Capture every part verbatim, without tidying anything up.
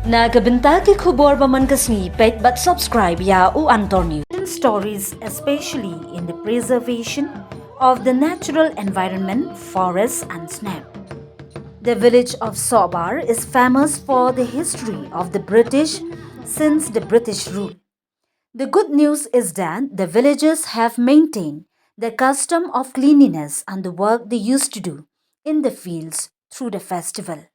Na ka bynta ki khubor ba man ka sngi, peit bad subscribe ïa U Antor News. Stories, especially in the preservation of the natural environment, forests and snap. The village of Sohbar is famous for the history of the British since the British rule. The good news is that the villagers have maintained the custom of cleanliness and the work they used to do in the fields through the festival.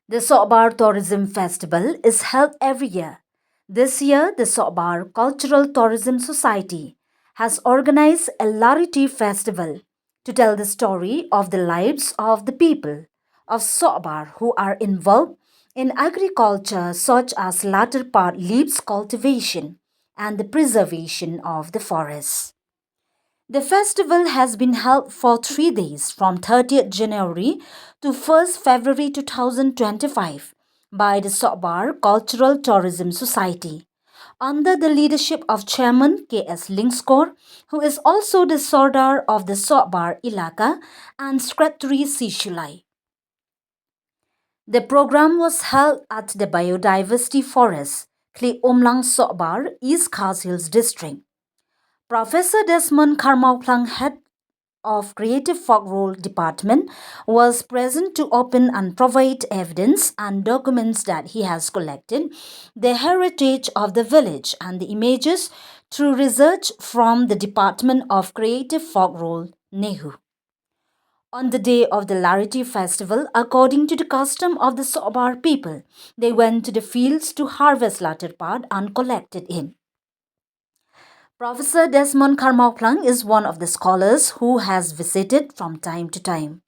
The Sohbar Tourism Festival is held every year. This year, the Sohbar Cultural Tourism Society has organized a Lariti Festival to tell the story of the lives of the people of Sohbar who are involved in agriculture, such as latter part leaves cultivation and the preservation of the forests. The festival has been held for three days, from thirtieth January to first February two thousand twenty-five, by the Sohbar Cultural Tourism Society, under the leadership of Chairman K S Lyngskor, who is also the Sordar of the Sohbar Ilaka, and Secretary C Shullai. The program was held at the Biodiversity Forest, Khlieh Umlang Sohbar, East Khasi Hills District. Professor Desmond Kharmawphlang, head of Creative Folklore Department, was present to open and provide evidence and documents that he has collected, the heritage of the village and the images through research from the Department of Creative Folklore, NEHU. On the day of the Lariti festival, according to the custom of the Sohbar people, they went to the fields to harvest latter part and collected it. Professor Desmond Kharmawphlang is one of the scholars who has visited from time to time.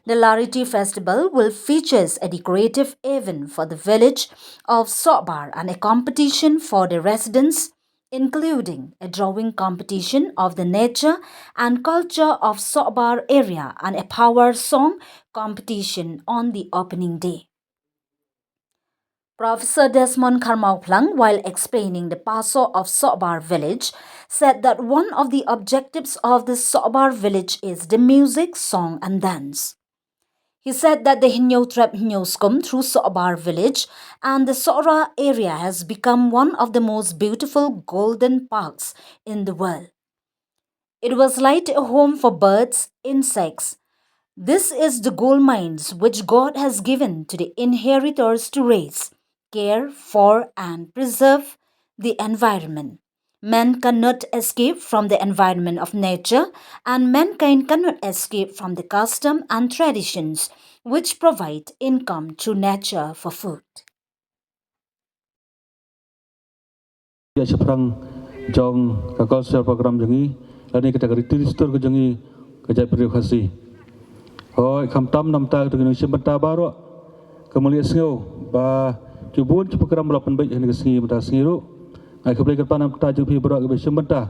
The Lariti festival will features a decorative event for the village of Sohbar and a competition for the residents, including a drawing competition of the nature and culture of Sohbar area and a power song competition on the opening day. Professor Desmond Kharmawphlang, while explaining the Paso of Sohbar village, said that one of the objectives of the Sohbar village is the music, song and dance. He said that the Hynñiewtrep Hynñiewskum through Sohbar village and the Sohra area has become one of the most beautiful golden parks in the world. It was like a home for birds, insects. This is the gold mines which God has given to the inheritors to raise, care for and preserve the environment. Man cannot escape from the environment of nature, and mankind cannot escape from the custom and traditions which provide income through nature for food. Ïa shaphrang jong ka cultural program jong ngi, lane kata ka riti dustur ka jong ngi ka jaitbynriew Khasi. Hooid, khamtam namar kata ki nongshim bynta baroh, ka mut ïa sngew ba ki bun ki program ba la pynbeit ha kane ka sngi mynta ka sngi ruh. Nga ai khublei kyrpad namar kata jong phi baroh kiba shim bynta.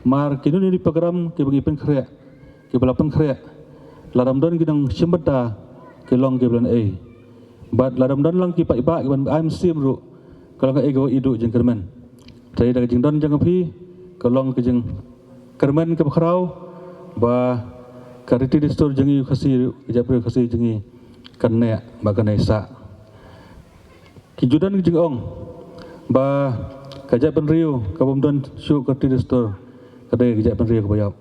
Mar kino kino ki program kiba ngi pynkhreh, kiba la pynkhreh, lada ym don ki nongshim bynta ki long kiba la ei. Bad lada ym don lang ki paidbah kiban ai mynsiem ruh, ka long kaei kaba iduh jingkyrmen. Te da ka jingdon jong phi ka long ka jingkyrmen kaba khraw ba ka riti dustur jong ngi Khasi, ka jaitbynriew Khasi jong ngi kan neh bad kan ïasah. Ki ju don ki jingong ba ka jaitbynriew kaba ym don shuh ka riti dustur ka dei ka jaitbynriew kaba ïap.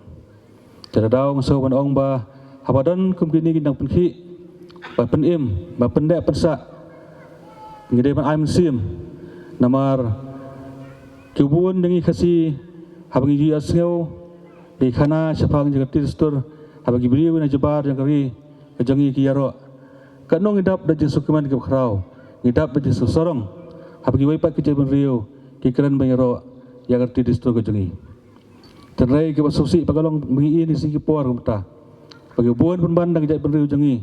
Te da daw nga sngew ban ong ba haba don kum kine ki nongpynkhih, ba pynim, ba pynneh pynsah, ngi dei ban ai mynsiem. Namar ki bun jong ngi Khasi, haba ngi ju ïohsngew, ngi khana shaphang jong ka riti dustur, haba ki briew na jubab jong ka ri ka jong ngi ki ïaroh, katno ngi dap da jingsngewkmen kaba khraw, ngi dap da jingsngewsarong haba kiwei pat ki jaitbynriew ki kren ban ïaroh ïa ka riti dustur ka jong ngi. Hynrei kaba sngewsih pat ka long ba ngi i ha kine ki por kumta ba ki bun pynban na ka jaitbynriew jong ngi,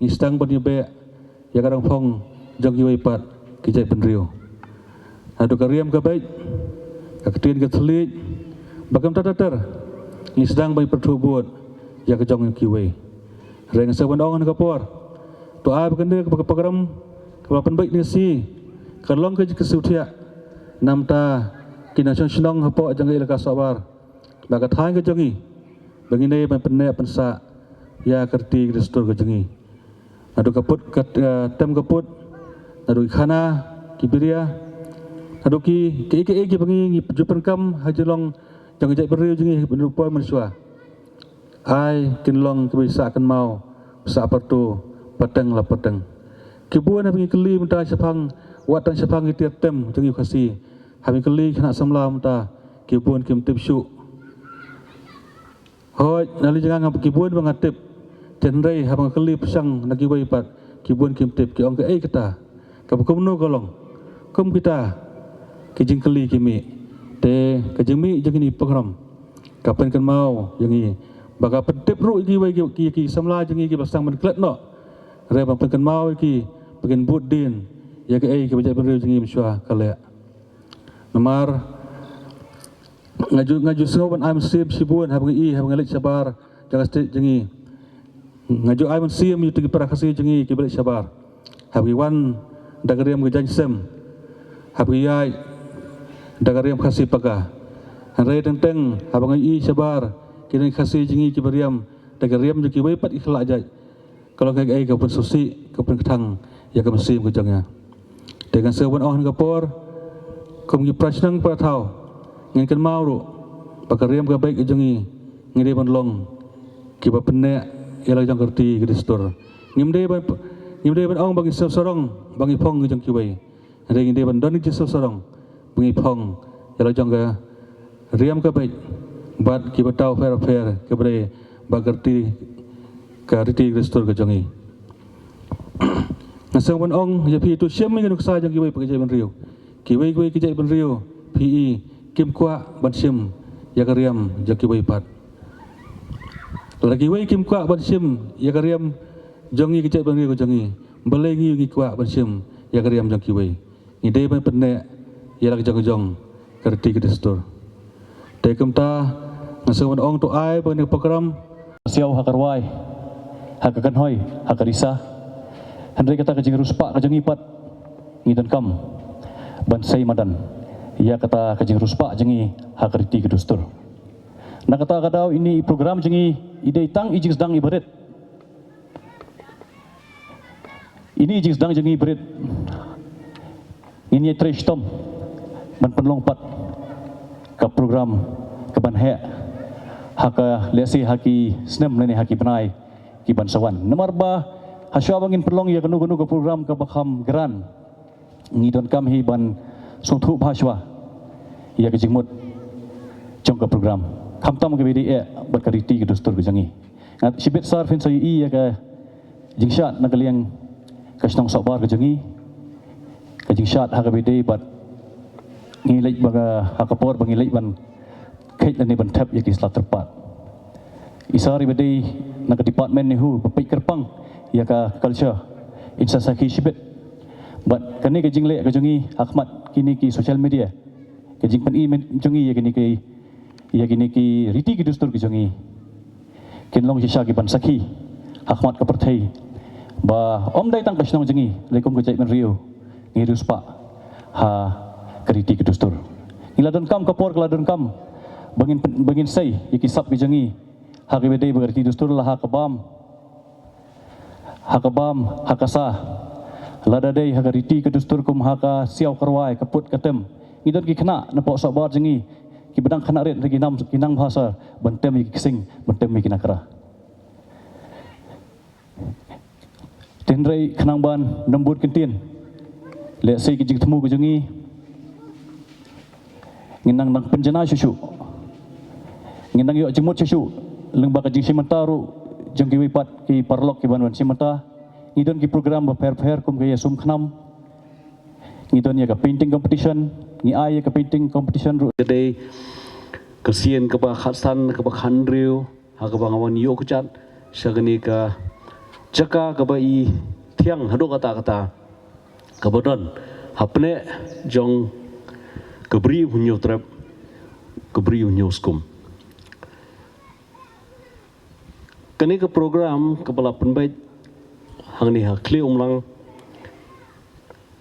ngi sdang ban ïabeh ïa ka dang phong jong kiwei pat ki jaitbynriew. Naduh ka riam ka beit, ka ktien ka thylliej, bad kumta ter ter, ngi sdang ban pyrthuh bud ïa ka jong kiwei. Hynrei nga sngew ban ong ha kane ka por, to ai ba kane ka program kaba la pynbeit ha kane ka sngi kan long ka jingkyrsiew thiah namar ki nongshong shnong hapoh jong ka Elaka Sohbar bad ka thaiñ ka jong ngi, ba ngin ïai ban pynneh pynsah ïa ka riti ka dustur ka jong ngi. Naduh ka put ka, eh, tem ka put, naduh ki khana, ki biria, naduh ki, ki, ki, ki, ki ba ngi, ngi ju pyndonkam ha jinglong jong ka jaitbynriew jong ngi naduh por mynshuwa. Ai kin long kiba sah kynmaw, sah pyrto, pateng la pateng. Ki bun haba ngi kylli mynta shaphang, wat tang shaphang ki tiar tem jong ngi u Khasi. Haba ngi kylli ki khynnah samla mynta, ki bun kim tip shuh. Hooid, na liang jong nga ki bun ba nga tip. Hynrei haba nga kylli pyrshang na kiwei pat, ki bun kim tip, ki ong kaei kata. Kaba kumno ka long. Kum kita ki jingkylli ki mih. Te ka jingmih jong kine ki program ka pynkynmaw ïa ngi ba ka pyntip ruh ïa kiwei ki, ki, ki samla jong ngi kiba sdang ban klet noh. Hynrei ban pynkynmaw ïa ki ba kin bud dien ïa kaei kaba jaitbynriew jong ngi mynshuwa ka leh. Namar nga ju, nga ju sngew ban ai mynsiem shibun haba nga i, haba nga leit shabar jong ka state jong ngi. Nga ju ai mynsiem ïa ki para Khasi jong ngi kiba leit shabar. Haba ki wan da ka riam ka jaiñsem, haba ki ïaid da ka riam Khasi Paka. Hynrei teng teng haba nga i shabar ki nong Khasi jong ngi kiba riam da ka riam jong kiwei pat ki khyllajait, ka long kaei ka pynsngewsih, ka pynkthang ïa ka mynsiem ka jong nga. Te ngan sa wan ong ha kane ka por, kum ki para shnong para thaw, ngin kynmaw ruh ba ka riam ka beit ka jong ngi, ngi dei ban long kiba pynneh ïa la ka jong ka riti ka dustur. Ngim dei ban, ngim dei ban ong ba ngi sngewsarong ba ngi phong ki jong kiwei. Hynrei ngi dei ban don ki jingsngewsarong ba ngi phong ïa la jong ka riam ka beit bad kiba thaw pher pher kiba dei bad ka riti, ka riti ka dustur ka jong ngi. Nga sngewbha ban ong ïa phi, to shim ïa ka nuksa jong kiwei pat ki jaitbynriew. Kiwei kiwei ki jaitbynriew phi i kim kwah ban shim ïa ka riam jong kiwei pat. Lada kiwei kim kwah ban shim ïa ka riam jong ngi ki jaitbynriew ka jong ngi, balei ngi ngi kwah ban shim ïa ka riam jong kiwei. Ngi dei ban pynneh ïa la ka jong ka jong ka riti ka dustur. Te kumta nga sngewbha ban ong to ai ba kane ka program. Siaw ha ka rwai, ha ka kynhoi, ha ka risa. Hynrei kata ka jingriewspah ka jong ngi pat ngi donkam ban sei madan ïa kata ka jingriewspah jong ngi ha ka riti ka dustur. Na kata ka daw ine i program jong ngi i dei tang i jingsdang iba rit. Ine i jingsdang jong ngi iba rit. Ngin ïa trei shitom ban pynlong pat ka program kaban heh ha ka lehse ha ki snem lane ha ki bnai kiban sa wan. Namar ba hashwa ba ngin pynlong ïa kano kano ka program kaba kham grand, ngi donkam hi ban sngewthuh bha shwa ïa ka jingmut jong ka program, khamtam kaba dei eh bad ka riti ka dustur ka jong ngi. Nga shibit sar phin sa ïohi ïa ka jingshad na ka liang ka shnong Sohbar ka jong ngi, ka jingshad ha kaba dei bad ngi leit ba ka, ha ka por ba ngi leit ban kheit lane ban thep ïa ki sla tyrpad. I sar iba dei na ka department NEHU ba peit kyrpang ïa ka culture, in sa sakhi shibit. Bad kane ka jingleh ka jong ngi ha khmat kine ki social media, ka jingpyni jong ngi ïa kine ki, ïa kine ki riti ki dustur ki jong ngi, kin long shisha kiban sakhi ha khmat ka pyrthei ba ym dei tang ka shnong jong ngi, hynrei kum ka jaitbynriew ngi riewspah ha ka riti ka dustur. Ngi la donkam, ka por ka la donkam ba ngin pyn-, ba ngin sei ïa ki sap ki jong ngi ha kaba dei bad ka riti dustur, la ha ka bam, ha ka bam, ha ka sa, lada dei ha ka riti ka dustur kum ha ka siaw ka rwai, ka put ka tem. Ngi don ki khynnah na poh Sohbar jong ngi kiba dang khynnah rit, hynrei ki nang, ki nang bha sa ban tem ïa ki ksing, ban tem ïa ki nakra. Te hynrei khnang ban nym bun kyntien, lehse ki jingthmu ki jong ngi ngin nang, nang pynjanai shuh shuh, ngin nang ïoh jingmut shuh shuh lyngba ka jingshim bynta ruh jong kiwei pat ki paralok kiban wan shim bynta. Ngi don ki program bapher bapher kum ka ïasum khnam, ngi don ïa ka painting competition, ngi ai ïa ka painting competition ruh. Ka dei ka sien kaba khatsan, kaba khathynriew, ha kaba nga wan ïuh kjat sha kane ka jaka kaba i thiang haduh katta katta, kaba don hapdeng jong ka Bri u Hynñiewtrep, ka Bri u Hynñiewskum. Kane ka program kaba la pynbeit hangne ha Khlieh Umlang,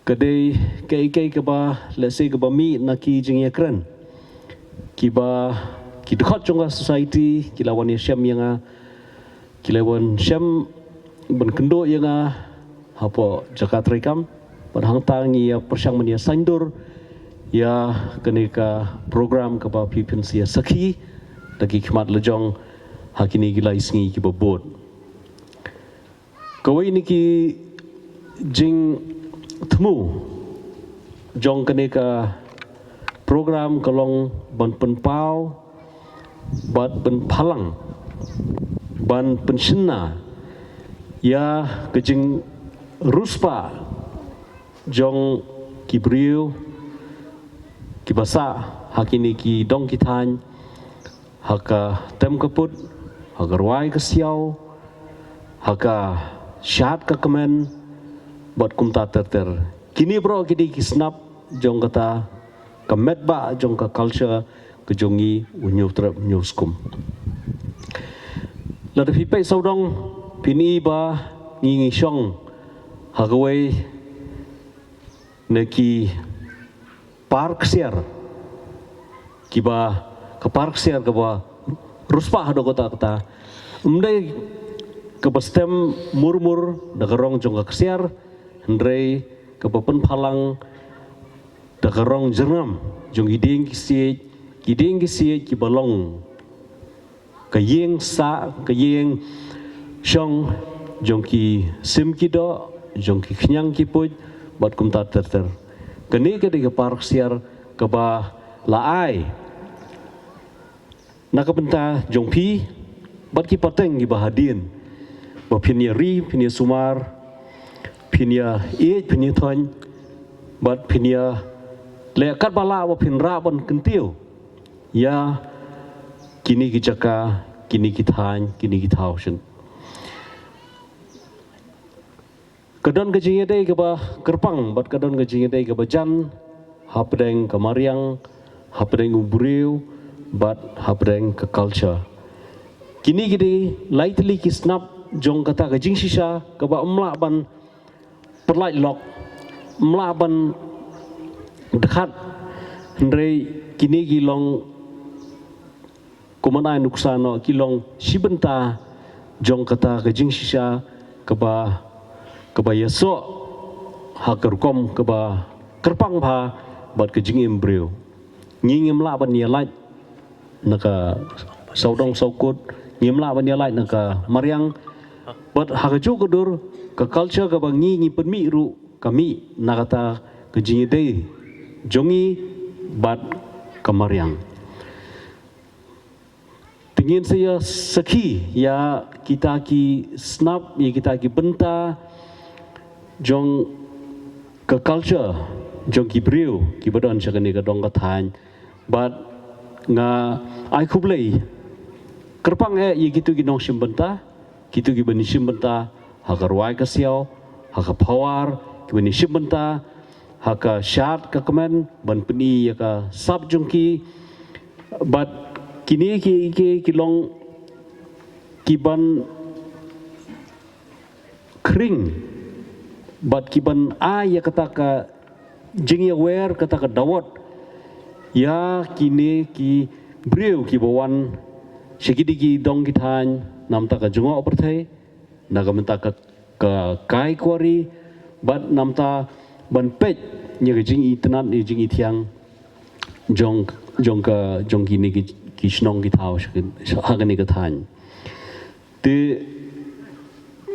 ka dei kaei kaei kaba, lehse kaba mih na ki jingïakren kiba ki dkhot jong ka society ki la wan ïashem ïa nga, ki la wan shem ban kynduh ïa nga hapoh jaka treikam. Bad hangta ngi ïa pyrshang ban ïa saiñdur ïa kane ka program kaba phi phin sa ïa sakhi da ki khmat lajong ha kine ki lai sngi kiba bud. Kawei na ki jingthmu jong kane ka program ka long ban pynpaw bad ban pynpaw, ban pynshynna ïa ka jingriewspah jong ki briew kiba sah ha kine ki dong ki thaiñ, ha ka tem ka put, ha ka rwai ka siaw, ha ka shad ka kmen, bad kumta ter ter. Kine baroh ki dei ki snap jong kata ka met ba jong ka culture ka jong ngi u Hynñiewtrep Hynñiewskum. Lada phi peit sawdong phin i ba ngi ngi shong ha kawei na ki par ksiar, kiba ka par ksiar kaba riewspah haduh katta katta. Ym dei kaba stem murmur da ka rong jong ka ksiar, hynrei kaba pynpaw da ka rong jyrngam jong ki dieng ki siej, ki dieng ki siej kiba long ka ïing sah, ka ïing shong jong ki sim ki doh, jong ki khñiang ki puit, bad kumta ter ter. Kane ka dei ka par ksiar kaba la ai na ka bynta jong phi bad ki pateng kiba hadien, ba phin ïa ri, phin ïa sumar, phin ïa ïeit, phin ïa thoiñ, bad phin ïa leh katba lah ba phin rah ban kyntiew ïa kine ki jaka, kine ki thaiñ, kine ki thaw shen. Ka don ka jingïadei kaba kyrpang bad ka don ka jingïadei kaba jan hapdeng ka mariang, hapdeng u briew, bad hapdeng ka culture. Kine ki dei lai tylli ki snap jong kata ka jingshisha kaba ym lah ban pynlait lok, ym lah ban dkhat, hynrei kine ki long kumne ai nuksa noh, ki long shi bynta jong kata ka jingshisha kaba, kaba ïasoh ha ka rukom kaba kyrpang bha bad ka jingim briew. Ngi ngim lah ban ïalait na ka sawdong sawkut, ngim lah ban ïalait na ka mariang. Bad ha kajuh ka dur, ka culture kaba ngi ngi pynmih ruh ka mih na kata ka jingïadei jong ngi bad ka mariang. Te ngin sa ïa sakhi ïa kita ki snap, ïa kita ki bynta jong ka culture jong ki briew kiba don sha kane ka dong ka thaiñ. Bad nga ai khublei kyrpang eh ïa kito ki nongshim bynta, kito kiba ïashim bynta ha ka rwai ka siaw, ha ka pawar, kiba ïashim bynta ha ka shad ka kmen ban pyni ïa ka sap jong ki. Bad kine ki, ki, ki long kiban khring bad kiban ai ïa kata ka jingïawer, kata ka dawot ïa kine ki briew kiba wan sha kine ki dong ki thaiñ namar ka jngoh pyrthei, na ka bynta ka, ka kai kwari, bad namar ban peit ïa ka jingitynnad, ïa ka jingithiang jong, jong ka, jong kine ki, ki shnong ki thaw sha, sha, ha kane ka thaiñ. Te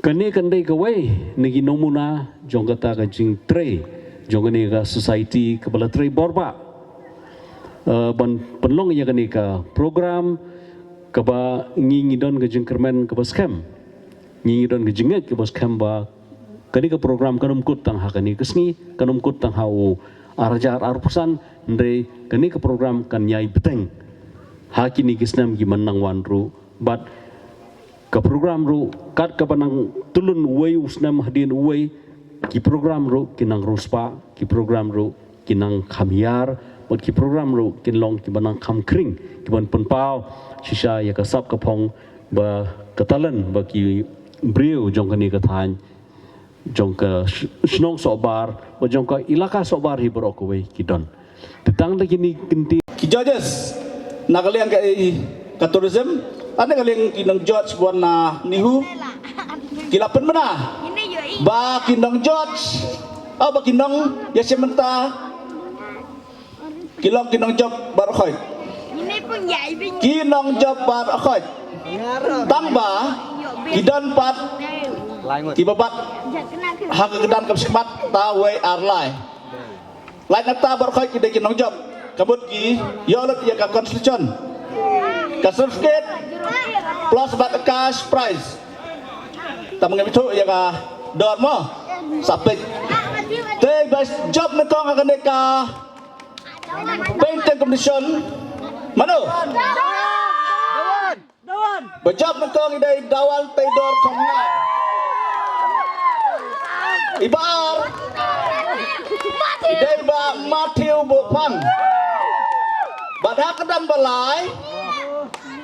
kane kan dei kawei na ki namuna jong kata ka jingtrei jong kane ka society kaba la trei bor bha, eh, ban pynlong ïa kane ka program kaba ngi ngi don ka jingkyrmen kaba skhem. Ngi ngi don ka jingngeit kaba skhem ba kane ka program kan ym kut tang ha kane ka sngi, kan ym kut tang ha u ar hajar arphew san, hynrei kane ka program kan ïai bteng ha kine ki snem kiban nang wan ruh. Bad ka program ruh, kat kaba nang tylli uwei u snem hadien uwei, ki program ruh kin nang riewspah, ki program ruh kin nang kham hiar, bad ki program ruh kin long kiban nang kham khring, kiban pynpaw shisha ïa ka sap ka phong bad ka talent ba ki briew jong kane ka thaiñ, jong ka sh-, shnong Sohbar, bad jong ka ilaka Sohbar hi baroh kawei ki don. Te tang da kine ki kyntien, ki judges na ka liang ka, eh, ka tourism, na ka liang ki nong judge ba wan na NEHU, ki la pynbna ba ki nong judge Aba ki nong ïa shi mynta ki long ki nong jop baroh khoit. Ki nong jop baroh khoit. Tang ba ki don pat kiba bat ha ka kyrdan kaba shimet ta wei ar lai. Lai nata baroh khoit ki dei ki nong jop. Ka mut ki ïoh lut ïa ka consolation, ka certificate plus bad ka cash prize. Tang ngam ithuh ïa ka dor mo. Sa peit. Te ba jop nyngkong ha kane ka painting competition. Mano? Ba jop nyngkong i dei Dawan Taidor Khamngai. Iba ar i dei Bah Matthew Bophang. Bad ha ka kyrdan ba lai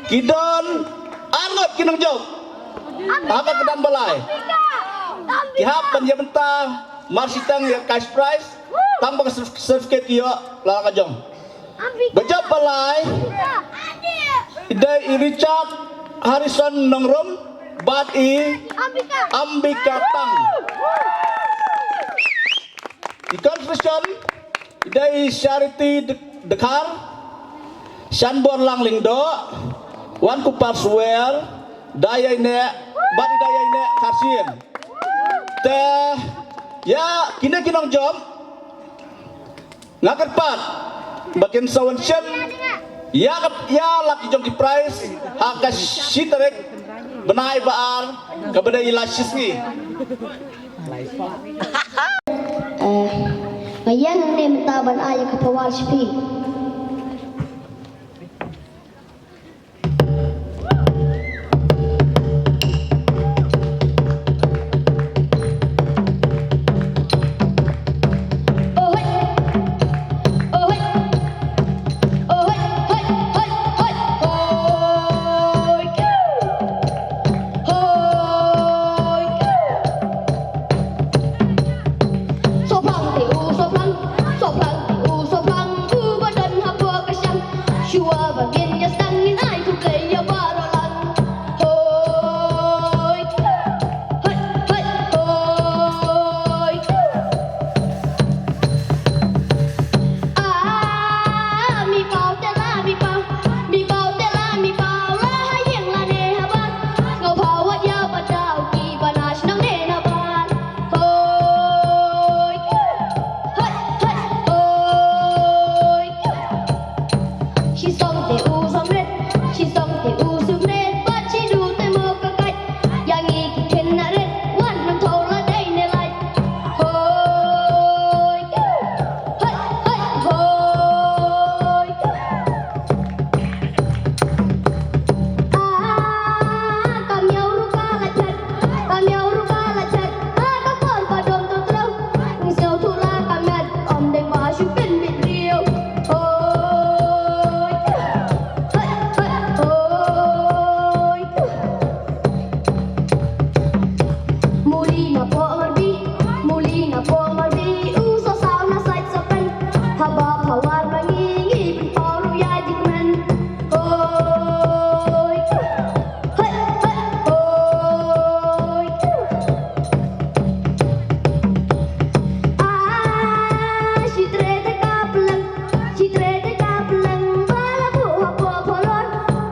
ki don ar ngut ki nong jop. Ha ka kyrdan ba lai ki hap ban ïa bynta marshitang ïa cash prize. Tang ba ka certificate ki ïoh la ka jong. Ba jop ba lai i dei i Richard Harrison Nongrum bad i Ambika Tang. I consolation i dei i Charity De-, Dkhar, Shanborlang Lyngdoh, Wankupar Swer, Dayai Neh bad i Dayai Neh Kharsien. Te ïa kine ki nong jop nga kyrpad ba kin sa wan shen ïa ka, ïa la ki jong ki prize ha ka shi tarik bnai ba ar kaba dei la shisngi. Eh, nga ïeng hangne mynta ban ai ïa ka power sha phi. Soplang te u soplang, soplang te u soplang, u ba don hapoh ka shang. Shuwa ba ngin ïa sdang ngin ai khublei ïa baroh lang. Hoi, hoi, hoi, hoi. Ah, mi pau te la mi pau, mi pau te la mi pau, la ha ïing la ne ha bar. Ngau pau wat ïa ba dau ki ba na shnong ne na bar. Hoi, hoi, hoi, hoi. Shi song te u song ret, shi song te u song ret, bad shi du te mo ka kait. Ïa ngi ki khynnah ret, wat nym thaw la dei ne lait. Hoi, hoi, hoi, hoi. Ah, kam ïau ruh ka la chat, kam ïau ruh ka la chat. Ah, ka por ba dom to trau. Ung sngewthuh la ka met, ym dei ba shu pynbit riew. Hoi, hoi, hoi, hoi. Muli na pok marbi, muli na pok marbi, u sa saw na sait sa pen. Haba phawar ba ngi ngi pynpaw ruh ïa jingkmen. Hoi, hoi, hoi, hoi. Ah, shi tre te ka pleng, shi tre te ka pleng, ba la buh hapoh pholor.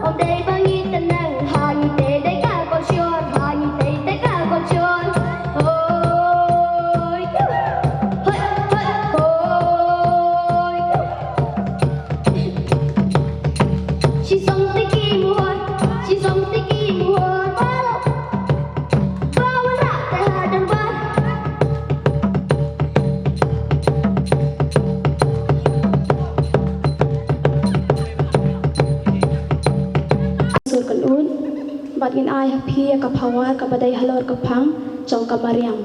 Ym dei ba ngi tneng, ha ngi te dei ka kolshor, ha ngi te dei ka kolshor. Hoi, hoi, hoi, hoi. Shi song te ki muhor, shi song te ki muhor, ba la, ba wanrah te ha dorbar. Sur kan un, bad ngin ai ha phi ïa ka phawar kaba dei halor ka phang jong ka mariang.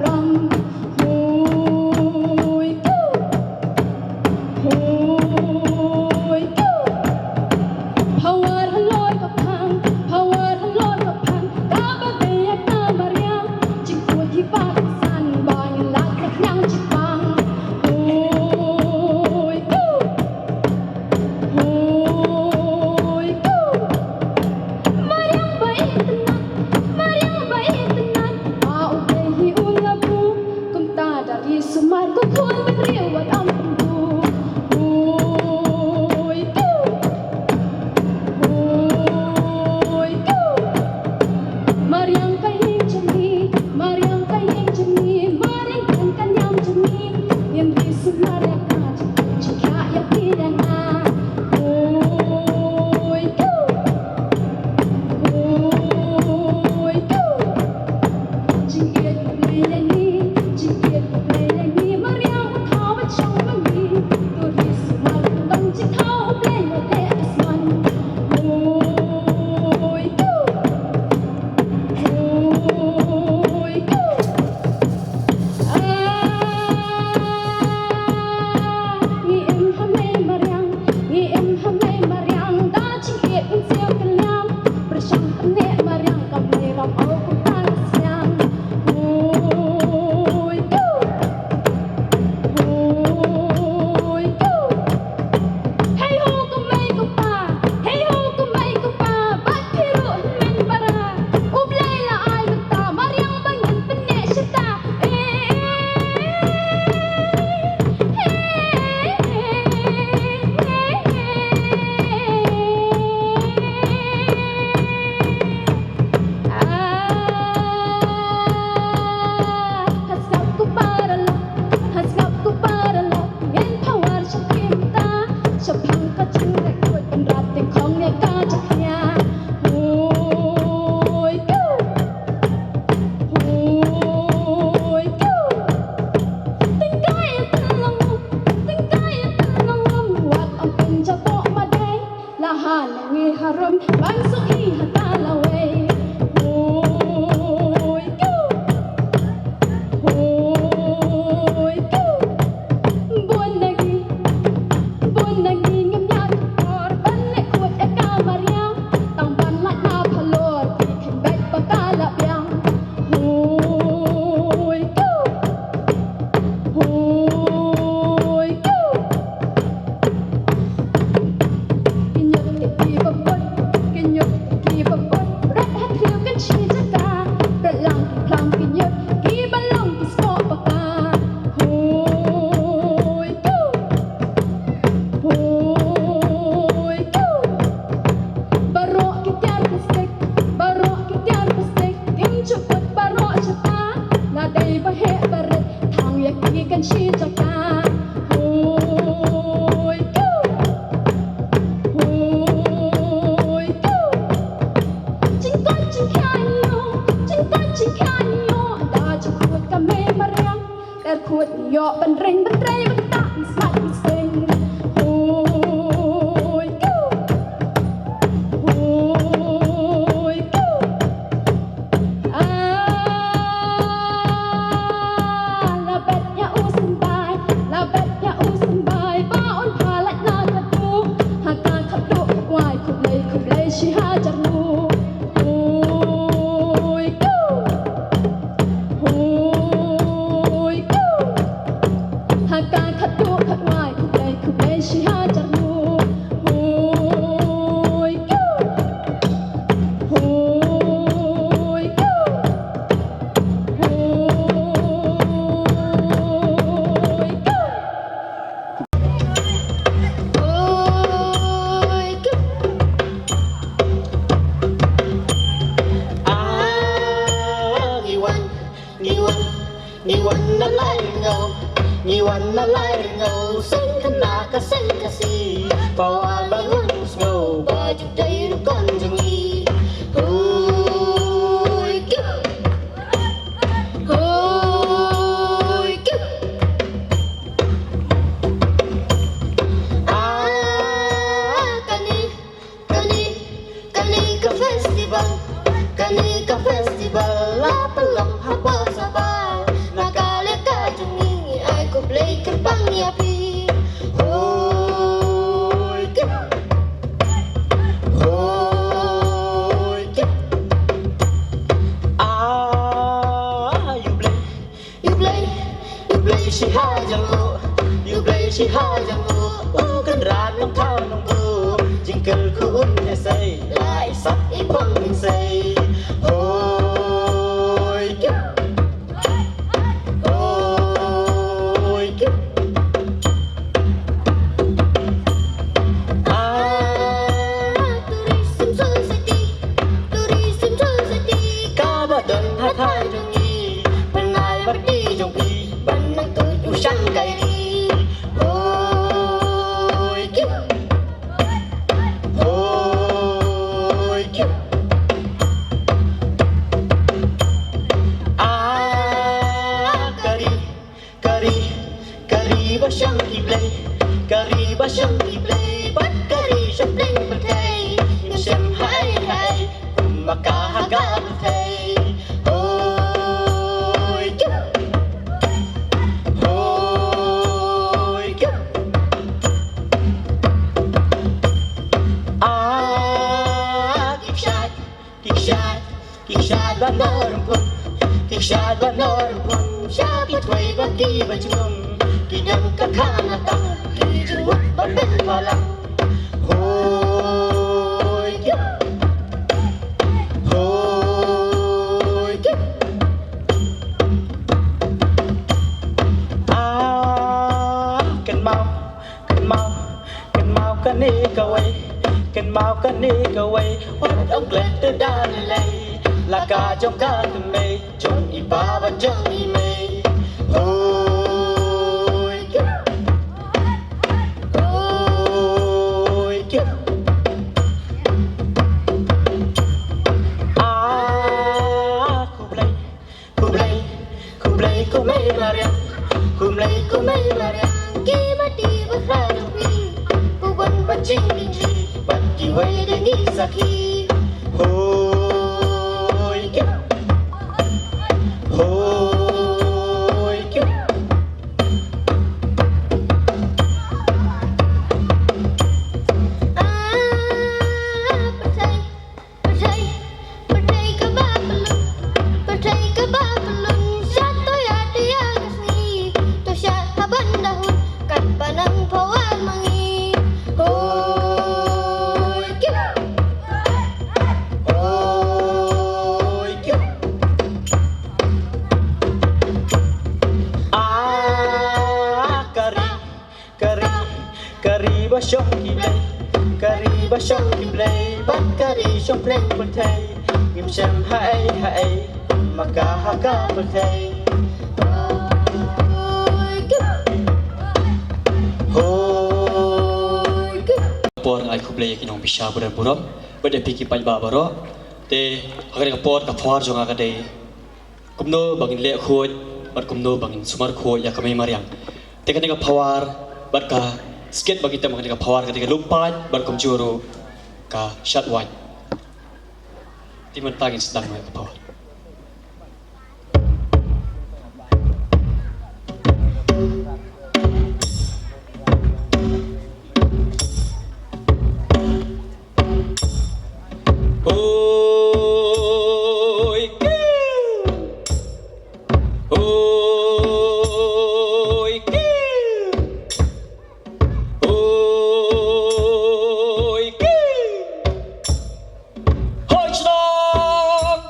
Ram. Hoi, tu. Hoi, tu. Power halor ka phang, power halor ka phang. Kaba dei ïa ka mariang, jingkut hi ba ka san, ba ngin lait ka khñiang jingpang. Hoi, tu. Hoi, tu. Mariang ba itynnat, mariang ba itynnat, ba U Blei hi u la buh. Kumta da ri sumar ko khun bynriew wat ym pynduh. Hoi, tu. Hoi, tu. Mariang ka ïing jong ngi, mariang ka ïing jong ngi, mariang kan ka ñiam jong ngi. Ngin ri sumar ïa ka jingkhiah ïa phi ïa nga. Hoi, tu. Hoi, tu. Jingïeit U Blei ïa ngi, jingïeit U Blei ïa ngi, mariang u thaw ba shong ma ngi. To ri sumar u dang jingthaw U Blei wat leh asman. Hoi, tu. Hoi, tu. Ah, ngi im ha mei mariang, ngi im ha mei mariang, da jingïeit ngin siew kylliang. Pyrshang pyneh mariang, kam lei ram au kumta la sniang. Hoi, tu. Hoi, tu. Hei ho ko mei ko pa, hei ho ko mei ko pa, bad phi ruh hynmen para. U Blei la ai mynta mariang ba ngin pyneh shata. Eh, eh, eh, eh, eh, eh. Ah, ha sngap ko paralok, ha sngap ko paralok, ngin power sha phi mynta. Shaphang ka jingrekod, pynrap tyngkhong ïa ka jakhlia. Hoi, tu. Hoi, tu. Tyngkai ïa ka longum, tyngkai ïa ka longum, wat ym pynjaboh madei. La ha ngi harum ban suk hi ha ka lawei. Hoi, tu. Hoi, tu. Bun na ngi, bun na ngi ngim ïa kyntur ban leh kut ïa ka mariang. Tang ban lait na phalor, ki kheiñ beit ba ka la biang. Hoi, tu. Hoi, tu. Ki ñiut ki ba bud, ki ñiut ki ba bud, rat ha khlieh kan shi jaka. Rat lang ki phlang ki ñiut ki ba long ki spok baka. Hoi, tu. Hoi, tu. Baroh ki tiar plastik, baroh ki tiar plastik, kim ju kut baroh shata. La dei ba heh ba rit, thang ïa ki kan shi jaka. Hoi, tu. Hoi, tu. Jingkoit jingkhiah ïoh, jingkoit jingkhiah ïoh, da jingkut ka mei mariang. Ter kut ïoh ban ring ban trei ban tah ban smat ban seng. Hoi, tu. Hoi, tu. Ah, la bet ïa u symbai, la bet ïa u symbai, ba un pha lait na khatduh. Ha ka khatduh khatwai, khublei, khublei shi hajar nguh. Hoi, tu. Hoi, tu. Ha ka khatduh khatwai, khublei, khublei shi hajar nguh. Hoi, tu. Hoi, tu. Hoi, tu. Hoi, tu. Ah, ngi wan, ngi wan, ngi wan na Laingaw, ngi wan na Laingaw, seng khynnah ka seng Khasi, pawa ba ngan sngew ba ju dei rukom jong ngi. Hoi, tu. Hoi, tu. Ah, kane, kane, kane ka festival, kane ka festival la pynlong ha Port Sabah. Shi ha jong u, ïa u Blei shi ha jong u, u Kynrad Nongthaw Nongbuh, jingkyrkhu un ïasei, la i sat i phong i sei. Hoi kip, hoi kip. Ah, tourism society, tourism society, kaba don ha thaiñ jong ngi, pynai bad ki jong phi, ban nang tuid u shang kai ni. Hoi kip, hoi kip. Ah, ka ri, ka ri, ka ri ba shong ki blei, ka ri ba shong ki blei, bad ka ri shong blei pyrthei. Ngim shem haei haei, kum ma ka ha ka pyrthei. Hoi kip, hoi kip. Ah, ki kshaid, ki kshaid, ki kshaid ba nor pun, ki kshaid ba nor pun, sha ki twei ba ki ba jingum, ki dang ka khana tang, ki jingmut ba pynpaw lang. Hoi kip, hoi kip. Ah, kynmaw, kynmaw, kynmaw kane kawei, kynmaw kane kawei, wat ong klet te da lei lei, la ka jong ka kynmei, jong i pa bad jong i mei. Hoi kip, hoi kip. Ah, khublei, khublei, khublei, ko mei mariang, khublei, ko mei mariang. Ki mati ba khra jong phi, ko wan ba jingkynji, bad kiwei de ngi sakhi. Hoi kip, hoi kip. Ah, pyrthei, pyrthei, pyrthei kaba pyllun, pyrthei kaba pyllun, sha to ïa te ïa ka sngi, to sha ha ban da hun, kat ba nang phawa ma ngi. Hoi kip, hoi kip. Ah, ka ri, ka ri, ka ri ba shong ki blei, ka ri ba shong ki blei, bad ka ri shong pleng pyrthei. Ngim shem haei haei, ma ka ha ka pyrthei. Hoi kip, hoi kip. Por nga ai khublei ïa ki nongbishar ba don burom, bad ïa phi ki paidbah baroh. Te ha kane ka por ka pawar jong nga ka dei kumno ba ngin leh khuid, bad kumno ba ngin sumar khuid ïa ka mei mariang. Te kane ka pawar, bad ka skit ba ngi tem ha kane ka pawar, kane ka lumpait, bad kumjuh ruh ka shad wait. Te mynta ngin sdang ïa ka pawar. Oi, kiu! Oi, kiu! Oi, kiu! Hoi shnong!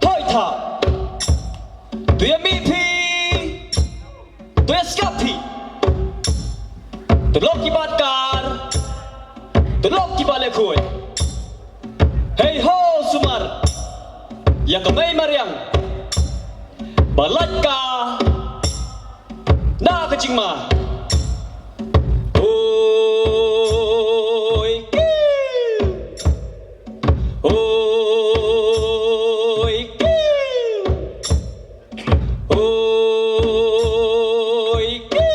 Hoi thaw! To ïa mih phi! To ïa skap phi. To long kiba kar. To long kiba leh khuid. Hei ho sumar. Ïa ka mei mariang. Ba lait ka. Na ka jingma. Oi kiu. Oi kiu. Oi, kiu.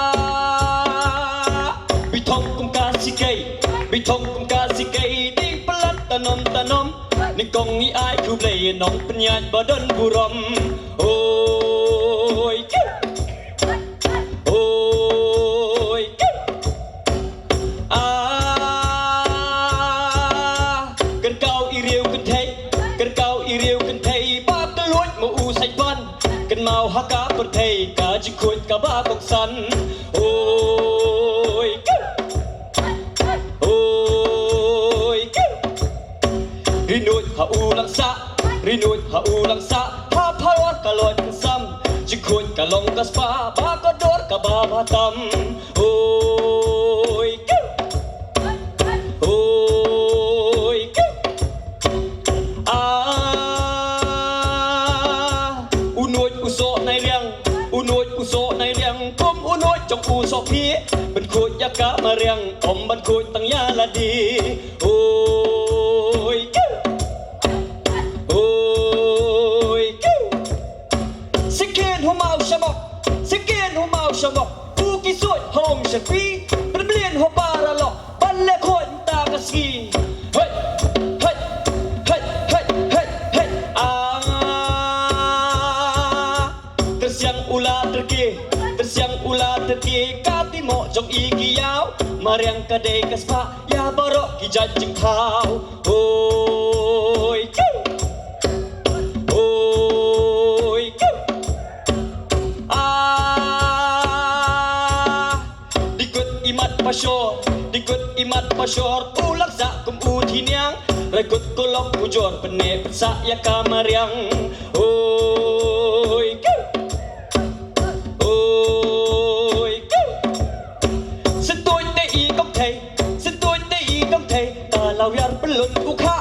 Ah, bi thong kum ka sikei, bi thong kum ka sikei, ding palat tanom tanom, nyngkong ngi ai khublei nongpynïaid ba don burom. Oi, kiu. Oi, kiu. Ah. Ka pyrthei ka jingkhuid kaba kongsan. Oi, kiu. Oi, kiu. Rinuid ha u langsah, rinuid ha u langsah, ha phawar ka loit ka sam. Jingkhuid ka long ka spah, ba ka dor kaba bha tam. Oi, kiu. Oi, kiu. Ah, u nuid u soh nai riang, u nuid u soh nai riang, kum u nuid jong u soh phi, ban khuid ïa ka mariang, ym ban khuid tang ïa lade. Oi, kiu. Oi, kiu. Sngewkmen hu maw shamok, sngewkmen hu maw shamok. U ki suid ha um sha phi, pynmlien ha paralok, ban leh khuid mynta ka sngi. Hei, hei, hei, hei, hei, hei. Ah. Tyrsiang u la tyrki, tyrsiang u la tyrki, ka timo jong i ki ïaw. Mariang ka dei ka spah ïa baroh ki jait jingthaw. Oi, kiu. Oi, kiu. Ah. Dikut imat pashor, dikut imat pashor, u langsah kum u thiniang. Raikut kolok ujor, pyneh pynsah ïa ka mariang. Oi, kiu. Oi, kiu. Syntuid te i kong thei, syntuid te i kong thei, ka law ïar pynlut u kha.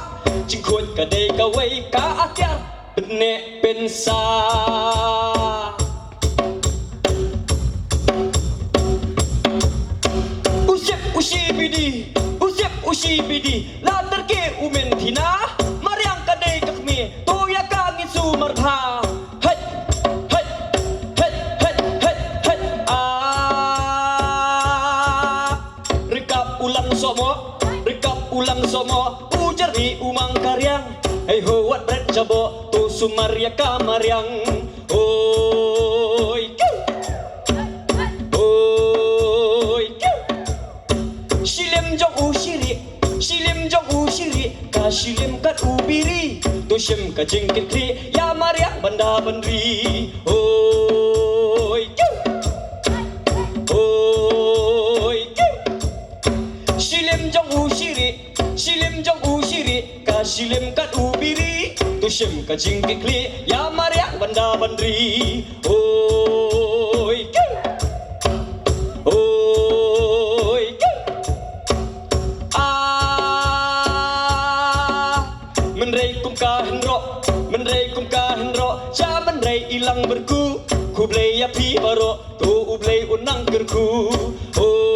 Jingkhuid ka dei kawei ka atiar, pyneh pynsah. U sip u shi bidi, u sip u shi bidi, la tyrki u men thina, mariang ka dei ka khmih, to ïa ka ngin sumar bha. Hei, hei, hei, hei, hei, hei, ah. Rikap u lang sohmoh, rikap u lang sohmoh, u jari u mang ka riang. Hei ho wat bret jaboh, to sumar ïa ka mariang. Oi, kiu. Oi, kiu. Shilem jong u shiri, shilem jong u shiri, ka shilem kat u biri. To shim ka jingkitkhlieh ïa mariang ban da ban ri. Oi, kiu. Oi, kiu. Shilem jong u shiri, shilem jong u shiri, ka shilem kat u biri. To shim ka jingkitkhlieh ïa mariang ban da ban ri. Oi, kiu. Oi, kiu. Ah. Mynrei kum ka hynroh, mynrei kum ka hynroh, ja mynrei i lang byrku. Khublei ïa phi baroh, to U Blei un nang kyrkhu. Oi.